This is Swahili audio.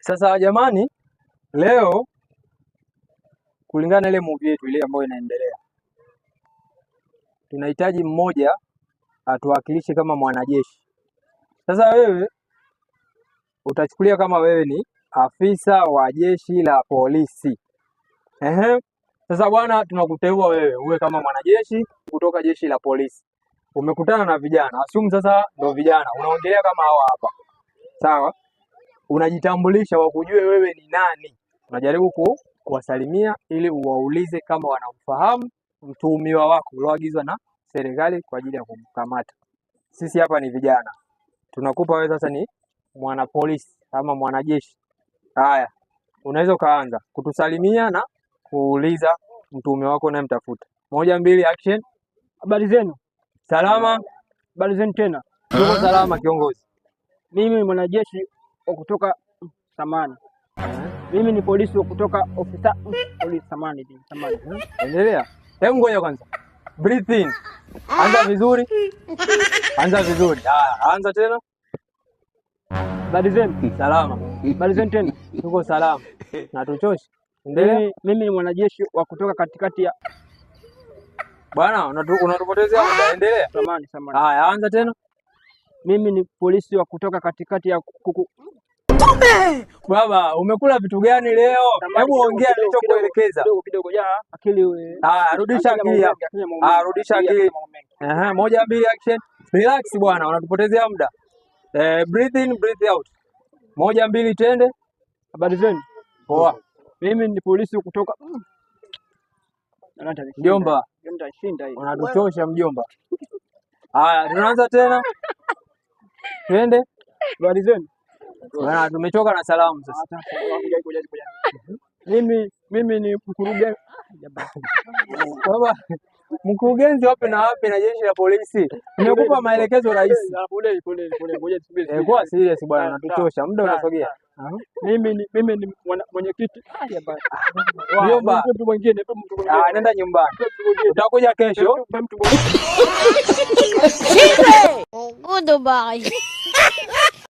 Sasa jamani, leo kulingana na ile movie yetu ile ambayo inaendelea, tunahitaji mmoja atuwakilishe kama mwanajeshi. Sasa wewe utachukulia kama wewe ni afisa wa jeshi la polisi. Ehe. Sasa bwana, tunakuteua wewe uwe kama mwanajeshi kutoka jeshi la polisi. Umekutana na vijana, assume sasa ndo vijana, unaongelea kama hawa hapa, sawa? Unajitambulisha wakujue wewe ni nani. Unajaribu kuwasalimia ili uwaulize kama wanamfahamu mtuhumiwa wako ulioagizwa na serikali kwa ajili ya kumkamata. Sisi hapa ni vijana, tunakupa wewe sasa ni mwanapolisi ama mwanajeshi. Haya, unaweza ukaanza kutusalimia na kuuliza mtuhumiwa wako unayemtafuta. Moja, mbili, action. Habari zenu? Salama. Habari zenu tena. Tuko salama kiongozi. Mimi ni mwanajeshi wa kutoka samani. Mimi ni polisi wa kutoka ofisa polisi samani, samani. Endelea. Hebu ngoja kwanza. Breathe in. Anza vizuri. Anza vizuri. Haya, anza tena. Habari zenu? Salama. Habari zenu tena. Tuko salama. Na tuchoshi. Endelea. Mimi ni mwanajeshi wa kutoka katikati ya Bwana, unatupotezea muda. Endelea. Samani, samani. Haya, anza tena. Mimi ni polisi wa kutoka katikati ya kuku. Baba, umekula vitu gani leo? Samani, Hebu kidogo, ongea kidogo, nilichokuelekeza. Kidogo kidogo, ya akili we. Haya, rudisha akili hapo. Ah, rudisha akili. Aha, moja, mbili, action. Relax bwana, unatupotezea muda. Breathe in, breathe out. Moja, mbili, twende. Habari zenu? Poa. Mimi ni polisi kutoka. Mjomba, Nitashinda hii. Unatuchosha mjomba. Haya, tunaanza tena. Twende. Habari zenu? Bwana, tumechoka na salamu sasa. Mimi ni mkurugenzi. Baba, mkurugenzi wapi na wapi na jeshi la polisi? Nimekupa maelekezo rahisi. Pole pole pole, ngoja tusubiri. Eh, kuwa serious bwana, Sawa, unatuchosha. Muda sawa, unasogea. Mimi ni mwenyekiti. Mjomba. Mtu mwingine, mtu mwingine. Ah, nenda nyumbani. Utakuja kesho. Mtu mwingine. Goodbye.